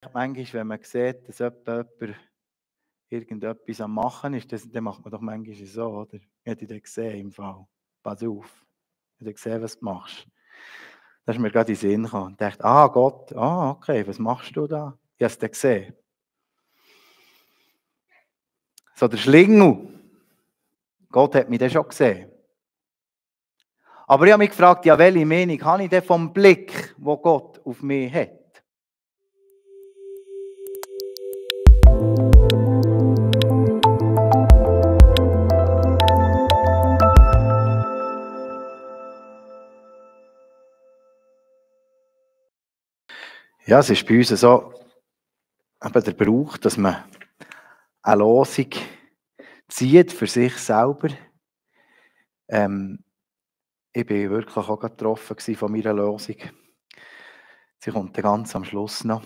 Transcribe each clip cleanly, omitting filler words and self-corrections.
Manchmal, wenn man sieht, dass jemand irgendetwas am Machen ist, dann macht man doch manchmal so, oder? Ich habe dich gesehen im Fall. Pass auf. Ich habe gesehen, was du machst. Da ist mir gerade in den Sinn gekommen. Ich dachte, Gott, okay, was machst du da? Ich habe es dann gesehen. So der Schlingel. Gott hat mich dann schon gesehen. Aber ich habe mich gefragt, ja, welche Meinung habe ich denn vom Blick, den Gott auf mich hat? Ja, es ist bei uns so, eben der Brauch, dass man eine Losung zieht für sich selber. Ich war wirklich auch gerade getroffen von meiner Losung. Sie kommt dann ganz am Schluss noch.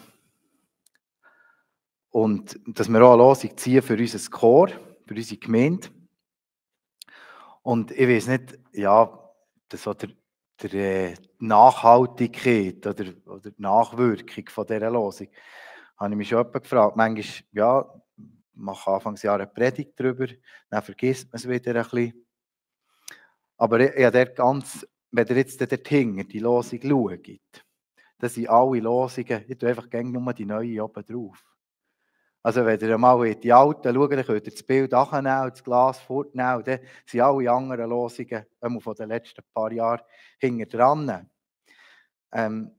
Und dass wir auch eine Losung ziehen für unser Chor, für unsere Gemeinde. Und ich weiß nicht, ja, das so der Nachhaltigkeit oder die Nachwirkung von dieser Losung, habe ich mich schon jemand gefragt. Manchmal, ja, mache Anfangsjahr eine Predigt darüber, dann vergisst man es wieder ein bisschen. Aber ich habe dort ganz, wenn ihr jetzt dort hinten die Losung schaut, das sind alle Losungen, ich tue einfach gerne nur die neuen oben drauf. Also wenn ihr mal in die alten schaut, dann könnt ihr das Bild nachnehmen, das Glas fortnehmen, und dann sind alle anderen Losungen von den letzten paar Jahren hinten dran.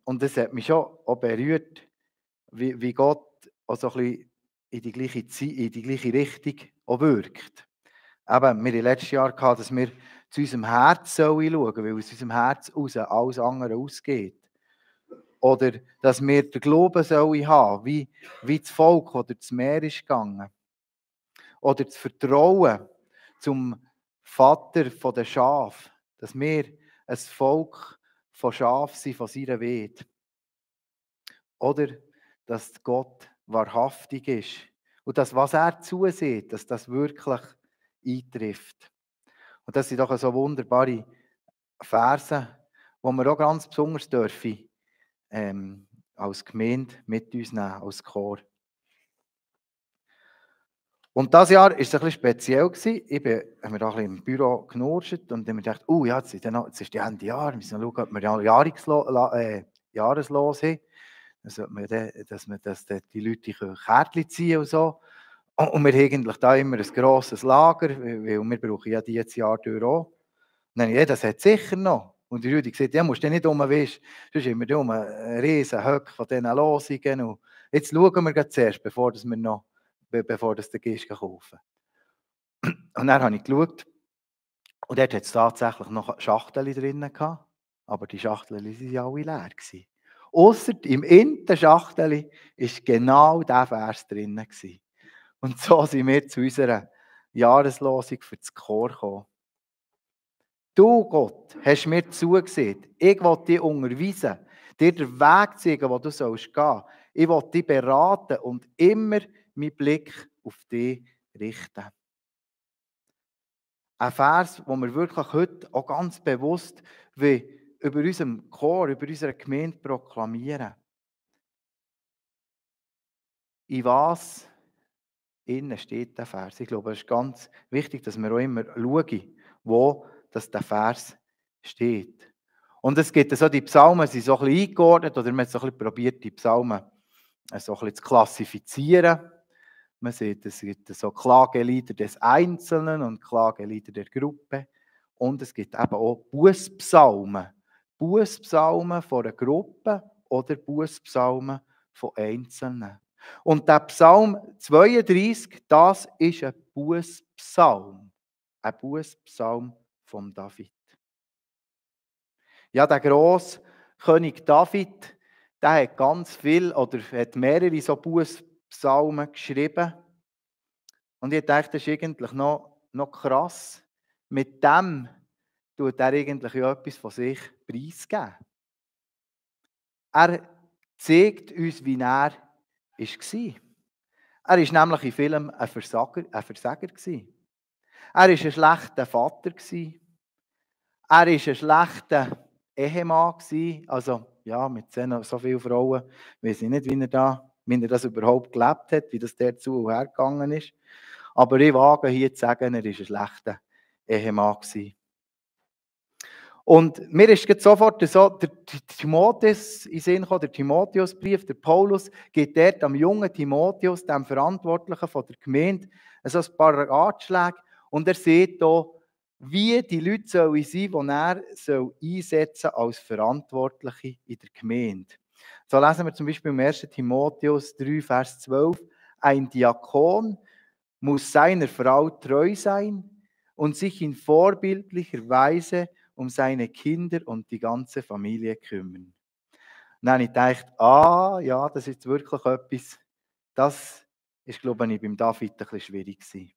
Und das hat mich schon auch berührt, wie Gott auch so ein bisschen in die gleiche Richtung auch wirkt. Eben, wir hatten letztes Jahr gehabt, dass wir zu unserem Herz schauen sollen, weil aus unserem Herz raus alles andere ausgeht. Oder dass wir den Glauben sollen haben, wie das Volk, das durchs Meer ist gegangen. Oder das Vertrauen zum Vater der Schafe, dass wir ein Volk von Schafen sind, von seiner Weide. Oder dass Gott wahrhaftig ist und dass, was er zusieht, dass das wirklich eintrifft. Und das sind doch so wunderbare Verse, die wir auch ganz besonders dürfen als Gemeinde mit uns nehmen, als Chor. Und dieses Jahr war es ein bisschen speziell. Ich habe mir da ein bisschen im Büro genurscht und habe mir gedacht, ja, jetzt ist die Ende Jahr, wir müssen schauen, ob wir Jahreslos haben. Dass die Leute Kärtchen ziehen und so. Und wir haben eigentlich da immer ein grosses Lager, weil wir brauchen ja dieses Jahr durch auch. Dann habe ich, das hat sicher noch. Und die Rüdi gesagt, ja, musst du nicht weißt, sonst haben wir einen riesen Höck von diesen Losungen. Und jetzt schauen wir zuerst, bevor du den Gist kaufen. Und dann habe ich geschaut, und dort hat es tatsächlich noch Schachteln drin gehabt, aber die Schachteln waren ja alle leer. Ausser im inneren Schachtel war genau dieser Vers drin. Und so sind wir zu unserer Jahreslosung für das Chor gekommen. Du, Gott, hast mir zugesehen. Ich will dich unterweisen, dir den Weg zeigen, wo du gehen sollst. Ich will dich beraten und immer meinen Blick auf dich richten. Ein Vers, den wir wirklich heute auch ganz bewusst über unserem Chor, über unsere Gemeinde proklamieren. In was innen steht der Vers? Ich glaube, es ist ganz wichtig, dass wir auch immer schauen, wo der Vers steht. Und es gibt so die Psalmen, die sind so ein bisschen eingeordnet, oder man hat so ein bisschen probiert, die Psalmen so ein bisschen zu klassifizieren. Man sieht, es gibt so Klagelieder des Einzelnen und Klagelieder der Gruppe. Und es gibt eben auch Bußpsalmen. Bußpsalmen von einer Gruppe oder Bußpsalmen von Einzelnen. Und der Psalm 32, das ist ein Bußpsalm. Ein Bußpsalm von David. Ja, der grosse König David, der hat ganz viel oder hat mehrere so Bußpsalmen geschrieben. Und ich dachte, das ist eigentlich noch krass. Mit dem tut er eigentlich etwas von sich preisgeben. Er zeigt uns, wie er war. Er war nämlich in vielem ein Versager. Er war ein schlechter Vater. Er war ein schlechter Ehemann. Also, ja, mit so vielen Frauen weiß ich nicht, wie er da wie er das überhaupt gelebt hat, wie das der zu und her gegangen ist. Aber ich wage hier zu sagen, er war ein schlechter Ehemann gewesen. Und mir ist jetzt sofort so der Timotheus in den Sinn gekommen, der Timotheusbrief, der Paulus gibt dort am jungen Timotheus, dem Verantwortlichen von der Gemeinde, so ein paar Ratschläge. Und er sieht hier, wie die Leute sollen sein, die er einsetzen soll als Verantwortliche in der Gemeinde. So lesen wir zum Beispiel im 1. Timotheus 3, Vers 12, ein Diakon muss seiner Frau treu sein und sich in vorbildlicher Weise um seine Kinder und die ganze Familie kümmern. Dann habe ich gedacht, ja, das ist wirklich etwas, das ist, glaube ich, beim David ein bisschen schwierig gewesen.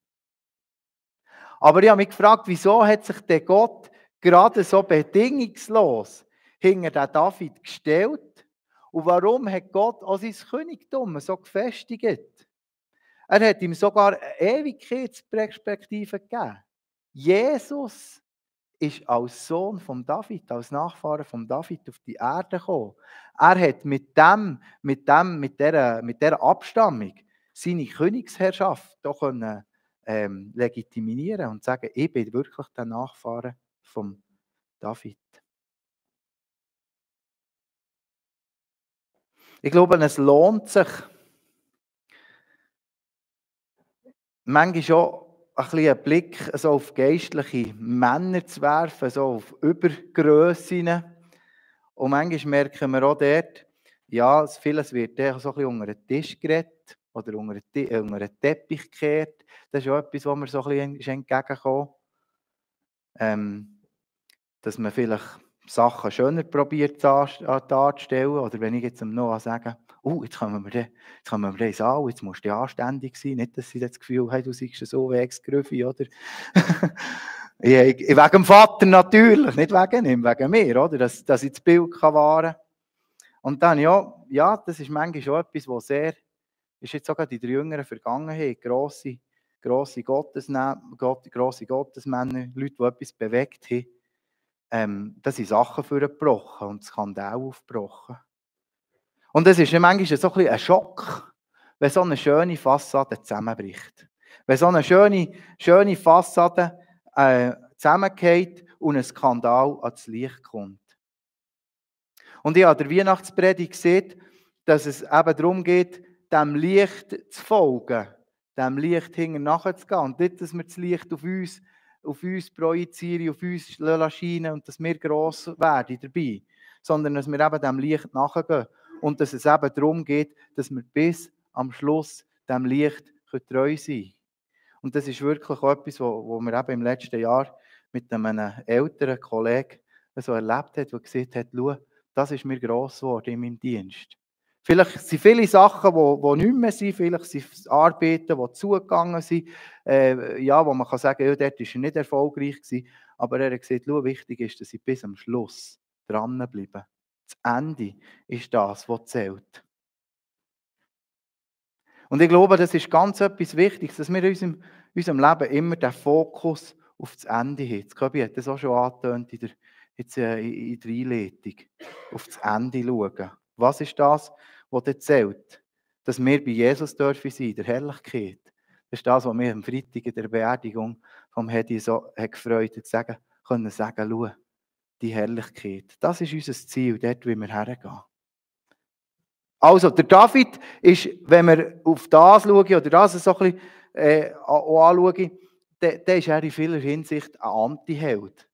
Aber ich habe mich gefragt, wieso hat sich der Gott gerade so bedingungslos hinter den David gestellt und warum hat Gott auch sein Königtum so gefestigt? Er hat ihm sogar eine Ewigkeitsperspektive gegeben. Jesus ist als Sohn von David, als Nachfahre von David auf die Erde gekommen. Er hat mit dieser Abstammung seine Königsherrschaft doch legitimieren und sagen, ich bin wirklich der Nachfahre von David. Ich glaube, es lohnt sich, manchmal schon ein bisschen einen Blick so auf geistliche Männer zu werfen, so auf Übergrössen. Und manchmal merken wir auch dort, ja, vieles wird so ein bisschen unter den Tisch geredet oder unter den Teppich gekehrt. Das ist auch etwas, was mir so ein bisschen entgegenkommt. Dass man vielleicht Sachen schöner probiert darzustellen. Oder wenn ich jetzt dem Noah sage, jetzt kommen wir in den Saal, jetzt musst du anständig sein. Nicht, dass sie das Gefühl haben, du seist so Wegsgrüffi, oder? Wegen dem Vater natürlich, nicht wegen ihm, wegen mir, oder? Dass ich das Bild wahren kann. Und dann, ja, das ist manchmal auch etwas, was sehr, ist jetzt sogar in der jüngeren Vergangenheit, grosse Gottesmänner, Leute, die etwas bewegt haben, da sind Sachen vorgebrochen und Skandale aufgebrochen. Und es ist manchmal so ein bisschen ein Schock, wenn so eine schöne Fassade zusammenbricht. Wenn so eine schöne Fassade zusammengeht und ein Skandal ans Licht kommt. Und ich habe der Weihnachtspredigt gesehen, dass es eben darum geht, dem Licht zu folgen, dem Licht hinten nachzugehen. Und nicht, dass wir das Licht auf uns projizieren, auf uns scheinen und dass wir gross werden dabei, sondern dass wir eben dem Licht nachgehen und dass es eben darum geht, dass wir bis am Schluss dem Licht treu sein können. Und das ist wirklich auch etwas, was wir eben im letzten Jahr mit einem älteren Kollegen so erlebt haben, der gesagt hat, schau, das ist mir gross geworden in meinem Dienst. Vielleicht sind viele Sachen, die nicht mehr sind, vielleicht sind es Arbeiten, die zugegangen sind, wo man kann sagen, ja, dort war er nicht erfolgreich gewesen. Aber er hat gesagt, schau, wichtig ist, dass ich bis am Schluss dranbleibe. Das Ende ist das, was zählt. Und ich glaube, das ist ganz etwas Wichtiges, dass wir in unserem Leben immer den Fokus auf das Ende haben. Das Köbi hat das auch schon angetönt in der Einleitung. Auf das Ende schauen. Was ist das, was dir zählt? Dass wir bei Jesus dürfen sein, der Herrlichkeit. Das ist das, was mir am Freitag in der Beerdigung vom Hedi so gefreut hat, können sagen, schau, die Herrlichkeit. Das ist unser Ziel, dort wollen wir hergehen. Also, der David ist, wenn wir auf das schauen, oder das so ein bisschen anschauen, dann ist er in vieler Hinsicht ein Anti-Held.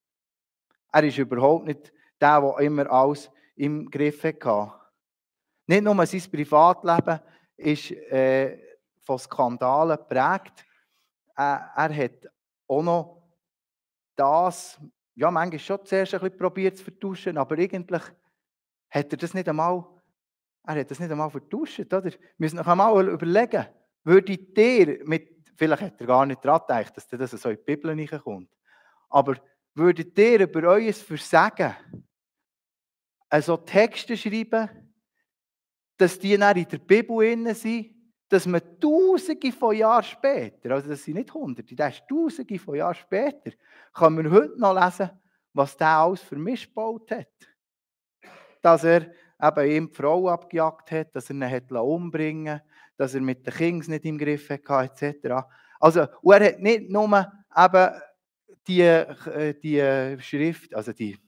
Er ist überhaupt nicht der immer alles im Griff hatte. Nicht nur sein Privatleben ist von Skandalen geprägt. Er hat auch noch das, ja, manchmal schon zuerst ein bisschen probiert zu vertuschen, aber eigentlich hat er das nicht einmal vertuscht, oder? Wir müssen noch einmal überlegen, würdet ihr vielleicht hat er gar nicht daran gedacht, dass das so in die Bibel reinkommt, aber würdet ihr über euer Versagen also Texte schreiben, dass die dann in der Bibel drin sind, dass man Tausende von Jahren später, also das sind nicht Hunderte, das ist Tausende von Jahren später, kann man heute noch lesen, was der alles für Mist gebaut hat. Dass er eben ihm die Frau abgejagt hat, dass er ihn hat umbringen lassen, dass er mit den Kindern nicht im Griff hatte, etc. Also, und er hat nicht nur eben die Schrift, also die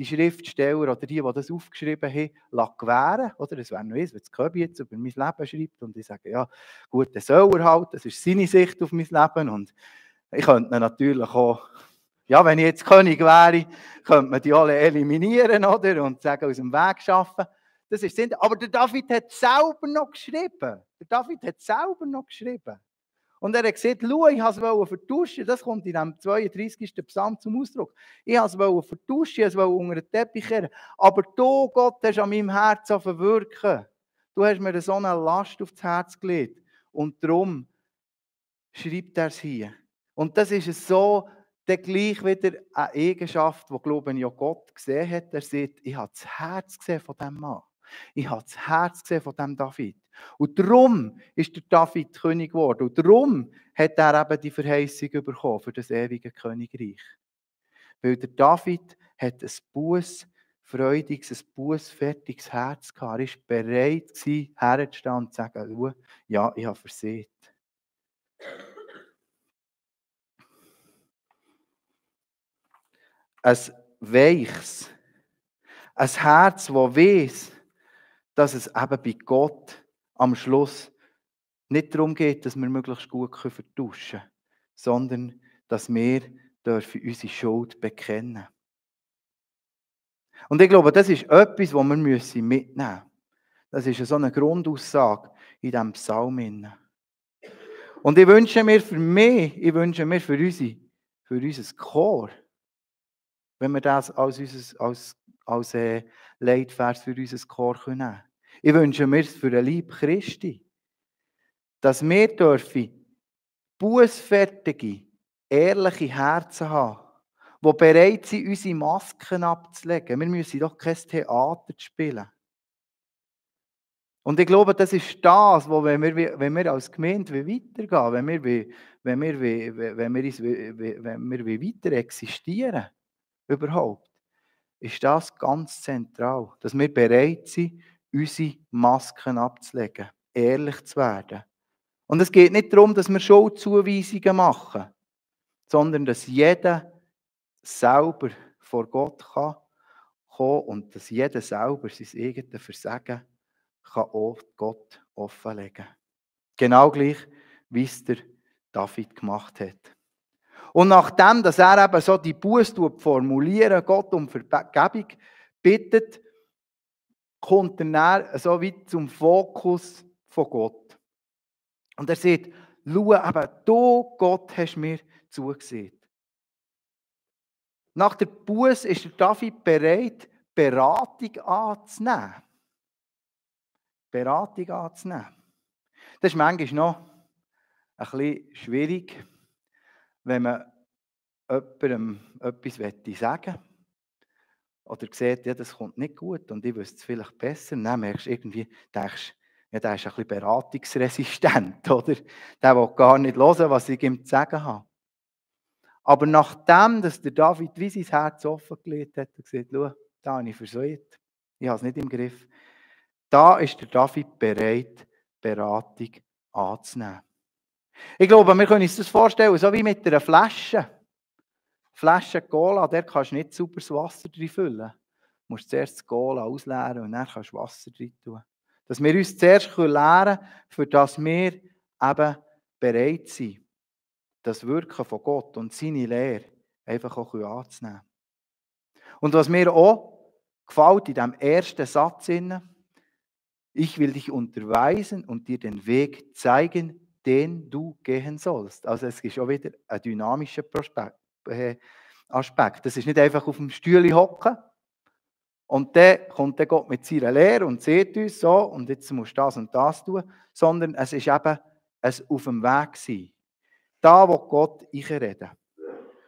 Schriftsteller oder die das aufgeschrieben haben, gewähren. Oder? Es wäre noch eins, wenn das Köbi jetzt über mein Leben schreibt und ich sage, ja, gut, das soll er halt, das ist seine Sicht auf mein Leben. Und ich könnte ihn natürlich auch, ja, wenn ich jetzt König wäre, könnte man die alle eliminieren, oder? Und sagen, aus dem Weg schaffen. Das ist Sinn. Aber der David hat selber noch geschrieben. Der David hat selber noch geschrieben. Und er hat gesagt, schau, ich wollte es vertuschen. Das kommt in dem 32. Psalm zum Ausdruck. Ich wollte es vertuschen, ich wollte es unter den Teppich kehren. Aber du, Gott, hast an meinem Herz verwirken. Du hast mir so eine Last aufs Herz gelegt. Und darum schreibt er es hier. Und das ist es so, dann gleich wieder eine Eigenschaft, die, glaube ich, auch Gott gesehen hat. Er sagt, ich habe das Herz gesehen von diesem Mann. Ich habe das Herz gesehen von diesem David. Und darum ist der David König geworden. Und darum hat er eben die Verheißung bekommen für das ewige Königreich. Weil der David hat ein bußfreudiges, ein bußfertiges Herz gehabt. Er war bereit, herzustehen und zu sagen, ja, ich habe versagt. Ein weiches, ein Herz, das weiss, dass es eben bei Gott am Schluss nicht darum geht, dass wir möglichst gut vertuschen können, sondern dass wir unsere Schuld bekennen dürfen. Und ich glaube, das ist etwas, was wir mitnehmen müssen. Das ist so eine Grundaussage in diesem Psalm. Und ich wünsche mir für mich, ich wünsche mir für unser Chor, wenn wir das als Leitvers für unser Chor nehmen können. Ich wünsche mir für den Leib Christi, dass wir bußfertige, ehrliche Herzen haben, die bereit sind, unsere Masken abzulegen. Wir müssen doch kein Theater spielen. Und ich glaube, das ist das, wo, wenn wir als Gemeinde weitergehen, wenn wir weiter existieren, überhaupt, ist das ganz zentral, dass wir bereit sind, unsere Masken abzulegen, ehrlich zu werden. Und es geht nicht darum, dass wir Schuldzuweisungen machen, sondern dass jeder selber vor Gott kommen kann und dass jeder selber sein eigenes Versagen kann auch Gott offenlegen kann. Genau gleich, wie es der David gemacht hat. Und nachdem, dass er eben so die Buße formulieren, Gott um Vergebung bittet, kommt er dann so weit zum Fokus von Gott. Und er sagt, schau, eben, du, Gott, hast mir zugesehen. Nach der Buße ist der David bereit, Beratung anzunehmen. Beratung anzunehmen. Das ist manchmal noch ein bisschen schwierig, wenn man jemandem etwas sagen will. Oder sieht, ja, das kommt nicht gut und ich wüsste es vielleicht besser. Dann merkst du irgendwie, denkst, ja, der ist ein bisschen beratungsresistent, oder? Der will gar nicht hören, was ich ihm zu sagen habe. Aber nachdem, dass der David wie sein Herz offengelegt hat und gesagt, schau, da habe ich versäumt, ich habe es nicht im Griff, da ist der David bereit, Beratung anzunehmen. Ich glaube, wir können uns das vorstellen, so wie mit einer Flasche. Flasche Cola, der kannst du nicht sauberes Wasser drin füllen. Du musst zuerst das Cola ausleeren und dann kannst du Wasser drin tun. Dass wir uns zuerst lernen können, für das wir eben bereit sind, das Wirken von Gott und seine Lehre einfach auch anzunehmen. Und was mir auch gefällt in diesem ersten Satz, ich will dich unterweisen und dir den Weg zeigen, den du gehen sollst. Also es ist auch wieder ein dynamischer Aspekt. Das ist nicht einfach auf dem Stühle hocken und dann kommt der Gott mit seiner Lehre und sagt uns so und jetzt musst du das und das tun, sondern es ist eben ein auf dem Weg sein. Da, wo Gott reden.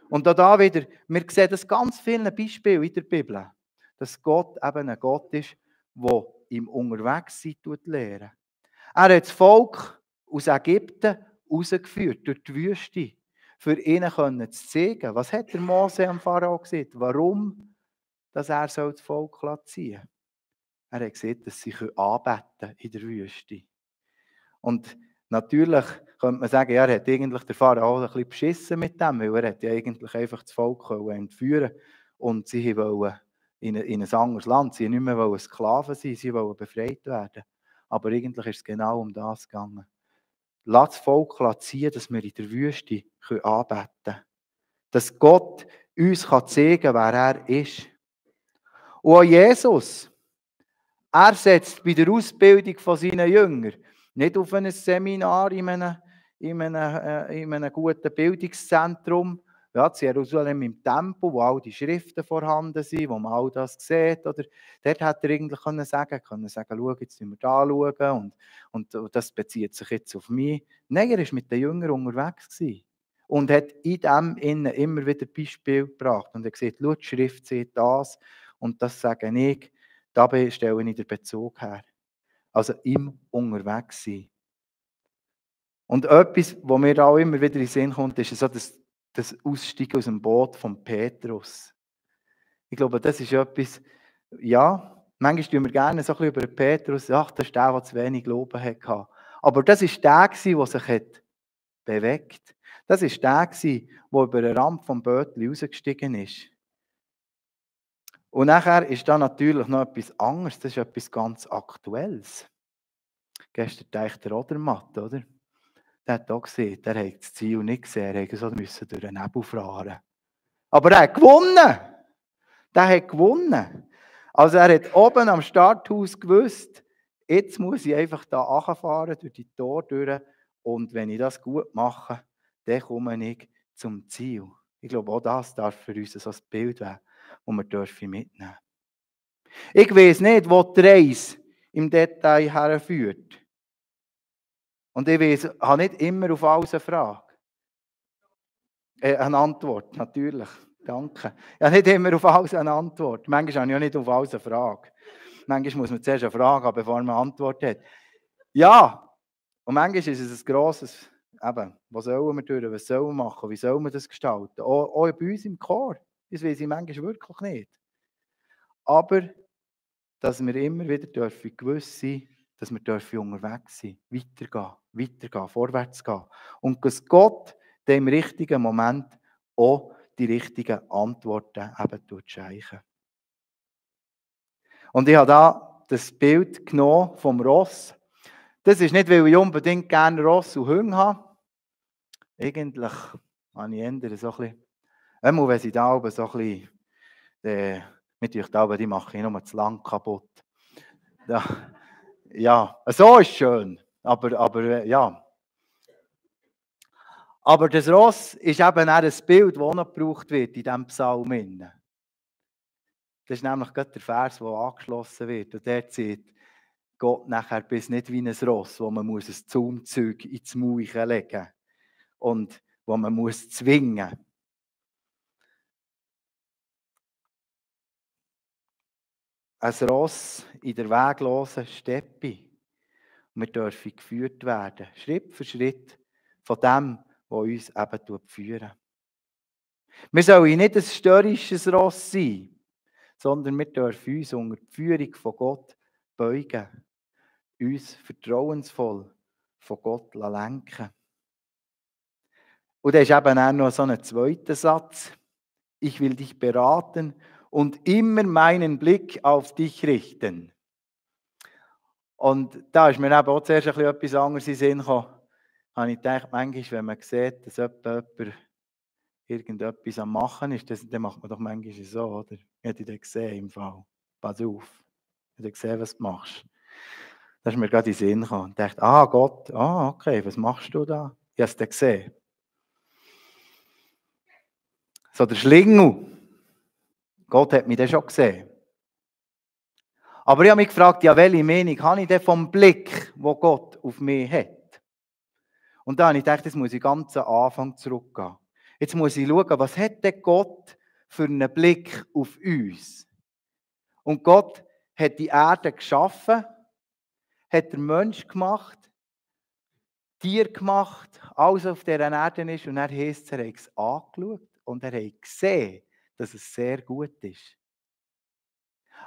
Und da wieder, wir sehen das ganz vielen Beispielen in der Bibel, dass Gott eben ein Gott ist, der im Unterwegssein lehren. Er hat das Volk aus Ägypten rausgeführt, durch die Wüste, für ihnen zu zeigen. Was hat der Mose am Pharao gesagt? Warum dass er das Volk ziehen soll? Er hat gesehen, dass sie anbeten in der Wüste. Und natürlich könnte man sagen, ja, er hat eigentlich der Pharao auch ein bisschen beschissen mit dem, weil er hat ja eigentlich einfach das Volk entführen und sie wollten in ein anderes Land, sie wollten nicht mehr Sklaven sein, sie wollten befreit werden. Aber eigentlich ist es genau um das gegangen. Lass das Volk ziehen, dass wir in der Wüste anbeten können. Dass Gott uns zeigen kann, wer er ist. Und auch Jesus, er setzt bei der Ausbildung von seinen Jüngern nicht auf ein Seminar in einem guten Bildungszentrum, ja, in Jerusalem im Tempel, wo all die Schriften vorhanden sind, wo man all das sieht. Oder dort hätte er eigentlich sagen können, schau, jetzt müssen wir da schauen und das bezieht sich jetzt auf mich. Nein, er war mit den Jüngern unterwegs gewesen und hat in dem Innen immer wieder Beispiele gebracht und er hat gesagt, schau, die Schrift sieht das und das sage ich, da stelle ich den Bezug her. Also im unterwegs sein. Und etwas, was mir auch immer wieder in den Sinn kommt, ist so das Aussteigen aus dem Boot von Petrus. Ich glaube, das ist etwas, ja, manchmal tun wir gerne so ein bisschen über Petrus, ach, das ist der zu wenig Glauben hatte. Aber das war der, der sich bewegt hat. Das war der, der über den Rand vom Bötchen rausgestiegen ist. Und nachher ist da natürlich noch etwas anderes, das ist etwas ganz Aktuelles. Gestern dachte der Odermatt, oder? Der hat auch gesehen, der hat das Ziel nicht gesehen, er musste durch den Nebel fahren. Aber er hat gewonnen! Der hat gewonnen. Also er hat oben am Starthaus gewusst, jetzt muss ich einfach da runterfahren, durch die Tore durch, und wenn ich das gut mache, dann komme ich zum Ziel. Ich glaube, auch das darf für uns so ein Bild werden, das wir mitnehmen dürfen. Ich weiss nicht, wo die Reise im Detail herführt. Und ich habe nicht immer auf alles eine Frage. Eine Antwort, natürlich. Danke. Ich habe nicht immer auf alles eine Antwort. Manchmal habe ich auch nicht auf alles eine Frage. Manchmal muss man zuerst eine Frage haben, bevor man eine Antwort hat. Ja, und manchmal ist es ein grosses, eben, was sollen wir tun, was sollen wir machen, wie sollen wir das gestalten? Auch bei uns im Chor, das weiss ich manchmal wirklich nicht. Aber, dass wir immer wieder gewiss sein dürfen, dass wir unterwegs sein, weitergehen, vorwärts gehen. Und dass Gott im richtigen Moment auch die richtigen Antworten eben schenken. Und ich habe da das Bild genommen vom Ross. Das ist nicht, weil ich unbedingt gerne Ross und Hunde habe. Eigentlich habe ich eher so ein bisschen, wenn sie da oben so ein bisschen, mit da oben, die mache ich nur zu lang kaputt. Ja, so ist schön, aber ja. Aber das Ross ist eben auch ein Bild, das auch noch gebraucht wird in diesem Psalm. Das ist nämlich gerade der Vers, der angeschlossen wird. Und der sieht Gott nachher bis nicht wie ein Ross, wo man ein Zaumzeug ins Maul legen muss und wo man muss zwingen muss. Ein Ross in der weglosen Steppe. Wir dürfen geführt werden, Schritt für Schritt, von dem, was uns eben führt. Wir sollen nicht ein störrisches Ross sein, sondern wir dürfen uns unter die Führung von Gott beugen, uns vertrauensvoll von Gott lenken. Und da ist eben auch noch so ein zweiter Satz. Ich will dich beraten und immer meinen Blick auf dich richten. Und da ist mir eben auch zuerst etwas anderes in den Sinn gekommen. Habe ich gedacht, manchmal, wenn man sieht, dass jemand irgendetwas am Machen ist, dann macht man doch manchmal so, oder? Ich hätte dich gesehen im Fall. Pass auf. Ich habe gesehen, was du machst. Da ist mir gerade in den Sinn gekommen. Ich dachte, Gott, okay, was machst du da? Ich habe es dann gesehen. So der Schlingel. Gott hat mich dann schon gesehen. Aber ich habe mich gefragt, ja, welche Meinung habe ich denn vom Blick, wo Gott auf mich hat? Und da habe ich gedacht, jetzt muss ich ganz am Anfang zurückgehen. Jetzt muss ich schauen, was hat denn Gott für einen Blick auf uns? Und Gott hat die Erde geschaffen, hat den Mensch gemacht, Tier gemacht, alles auf dieser Erde ist. Und er heisst es, er hat es angeschaut und er hat gesehen, dass es sehr gut ist.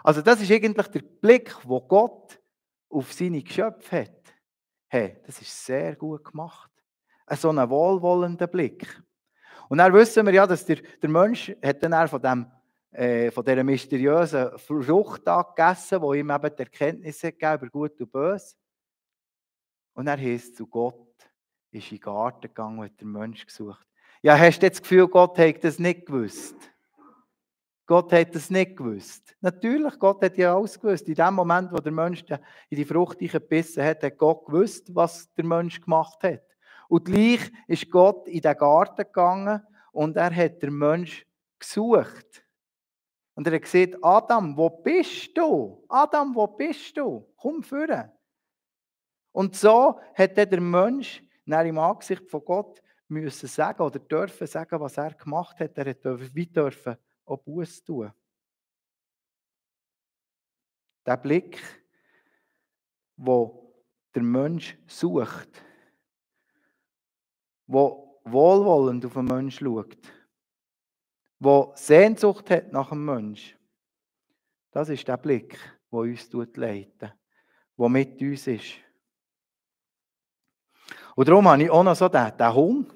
Also das ist eigentlich der Blick, wo Gott auf seine Geschöpfe hat. Hey, das ist sehr gut gemacht. So einen wohlwollenden Blick. Und dann wissen wir ja, dass der Mensch hat dann von dieser mysteriösen Frucht gegessen, die ihm eben die Erkenntnis gegeben über Gut und Böse. Und er heisst zu Gott, ist in den Garten gegangen und hat den Mensch gesucht. Ja, hast du jetzt das Gefühl, Gott hat das nicht gewusst? Gott hat das nicht gewusst. Natürlich, Gott hat ja alles gewusst. In dem Moment, wo der Mensch in die Frucht gebissen hat, hat Gott gewusst, was der Mensch gemacht hat. Und gleich ist Gott in den Garten gegangen und er hat den Mensch gesucht. Und er hat gesagt, Adam, wo bist du? Adam, wo bist du? Komm führen. Und so hat der Mensch im Angesicht von Gott müssen sagen oder dürfen sagen, was er gemacht hat. Er dürfen auch Buße tun. Der Blick, wo der Mensch sucht, wo wohlwollend auf den Mensch schaut, wo Sehnsucht hat nach dem Mensch, das ist der Blick, der uns leitet, der mit uns ist. Und darum habe ich auch noch so den Hunger.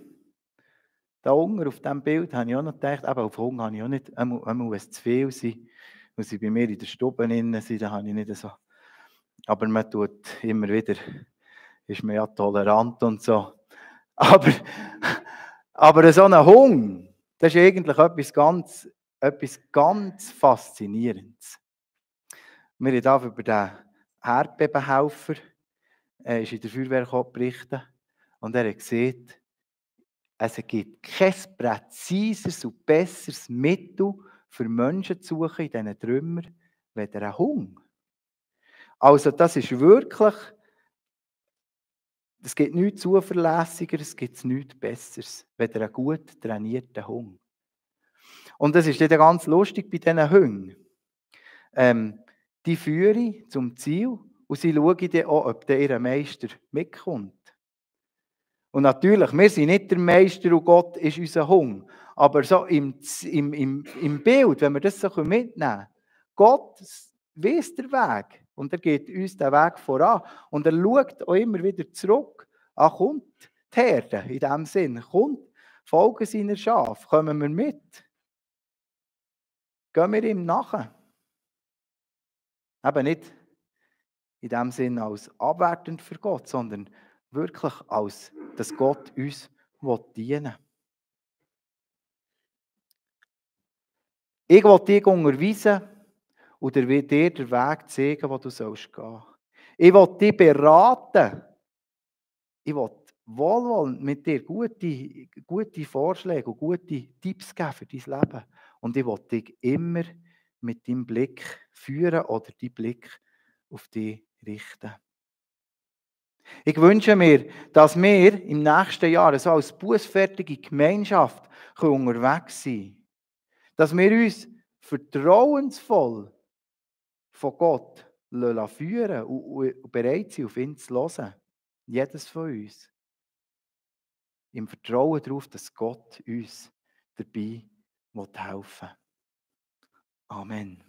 Da unten auf diesem Bild habe ich auch noch gedacht, eben auf Hunger habe ich auch nicht, muss es zu viel sein, weil sie bei mir in der Stube drin sind, da habe ich nicht so. Aber man tut immer wieder, ist man ja tolerant und so. Aber so ein Hunger, das ist eigentlich etwas ganz Faszinierendes. Wir haben hier über den Erdbebenhelfer ist in der Feuerwehr berichten und er hat gesagt, es gibt kein präziseres und besseres Mittel für Menschen zu suchen in diesen Trümmern, als ein Hunger. Also das ist wirklich, es gibt nichts Zuverlässigeres, es gibt nichts Besseres, als einen gut trainierten Hunger. Und das ist dann ganz lustig bei diesen Hunden. Die führen zum Ziel und sie schauen dann auch, ob ihr Meister mitkommt. Und natürlich, wir sind nicht der Meister und Gott ist unser Hunger. Aber so im Bild, wenn wir das so mitnehmen können, Gott weiss den Weg und er geht uns den Weg voran. Und er schaut auch immer wieder zurück. Kommt die Herde in diesem Sinn, kommt, folgen seiner Schafe, kommen wir mit. Gehen wir ihm nach. Eben nicht in dem Sinn als abwertend für Gott, sondern wirklich als, dass Gott uns dienen will. Ich will dich unterweisen und dir den Weg zeigen, wo du gehen sollst. Ich will dich beraten. Ich will wohlwollend mit dir gute Vorschläge und gute Tipps geben für dein Leben. Und ich will dich immer mit deinem Blick führen oder deinen Blick auf dich richten. Ich wünsche mir, dass wir im nächsten Jahr so als bußfertige Gemeinschaft unterwegs sein können. Dass wir uns vertrauensvoll von Gott führen und bereit sind, auf ihn zu hören. Jedes von uns. Im Vertrauen darauf, dass Gott uns dabei helfen will. Amen.